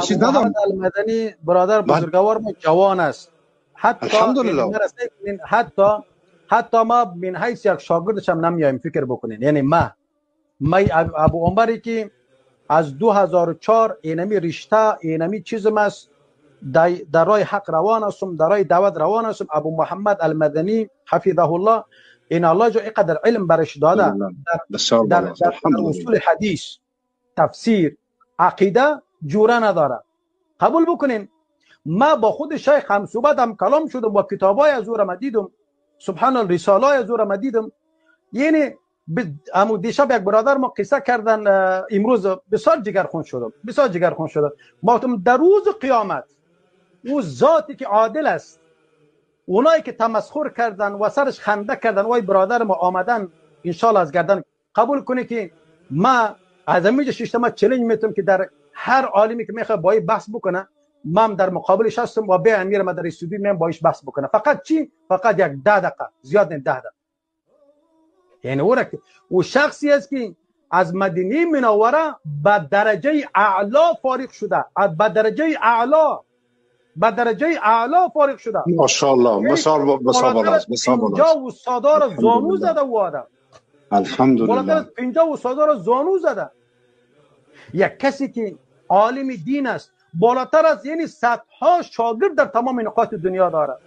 چیز ندارم. المدنی برادر بزرگوار ما جوان است، حتی الحمدلله حتی ما من حیث یک شاگردش هم نمیایم فکر بکنین. یعنی ما ابو عمری که از 2004 اینمی رشته اینمی چیزم است، در راه حق روان هستم، در راه دعوت روان هستم. ابو محمد المدنی حفظه الله، این الله جو اینقدر علم برش داده در اصول حدیث، تفسیر، عقیده جوره نداره. قبول بکنین ما با خود شیخ هم صحبت هم کلام شدم، با کتابای از او را دیدم، سبحان الله رساله از او را دیدم. یعنی امو دیشب یک برادر ما قصه کردن، امروز بسیار جگرخون شدم، بسیار جگرخون شدم. ما گفتم در روز قیامت او ذاتی که عادل است، اونایی که تمسخر کردن و سرش خنده کردن، وای برادر ما آمدن انشالله از گردن قبول کنه که ما از همینجا ششته ما چالش میتونم که در هر عالمی که میخواد با بحث بکنه، من در مقابلش هستم و به امیر ما در استودیو من باش بحث بکنه. فقط چی؟ فقط یک 10 دقیقه، زیاد نه 10 دقیقه. یعنی او شخصی است که از مدینه منوره به درجه اعلا فارغ شده، به درجه اعلا، به درجه اعلا فارغ شده. ماشاءالله، مثال بالاست، مثال بالاست. 50 استادا را زانو زده او آدم. الحمدلله. بالاتر از 50 استادا را زانو زده. یک کسی که عالم دین است، بالاتر از یعنی صدها شاگرد در تمام نقاط دنیا داره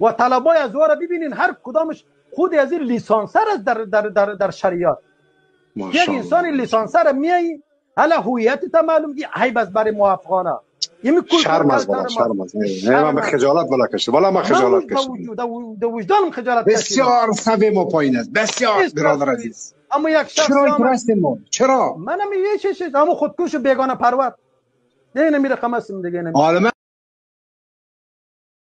و طلبای از او را ببینین، هر کدامش خود از این لیسانسر است در در در در شریعت. یک انسان لیسانسر میای حالا هویت تا معلوم دی، عیب است برای موافقانه. شرم است والا، شرم است. نه من به خجالت والا کشید، والا من خجالت کشیدم. در وجدانم خجالت کشیدم. بسیار سوی ما پایین است، بسیار برادر عزیز. اما یک شخص چرا هستیم ما؟ چرا؟ منم یه چیز، اما خودکش و بیگانه پرور. نه نمیره خمسم دیگه نمیره. عالمه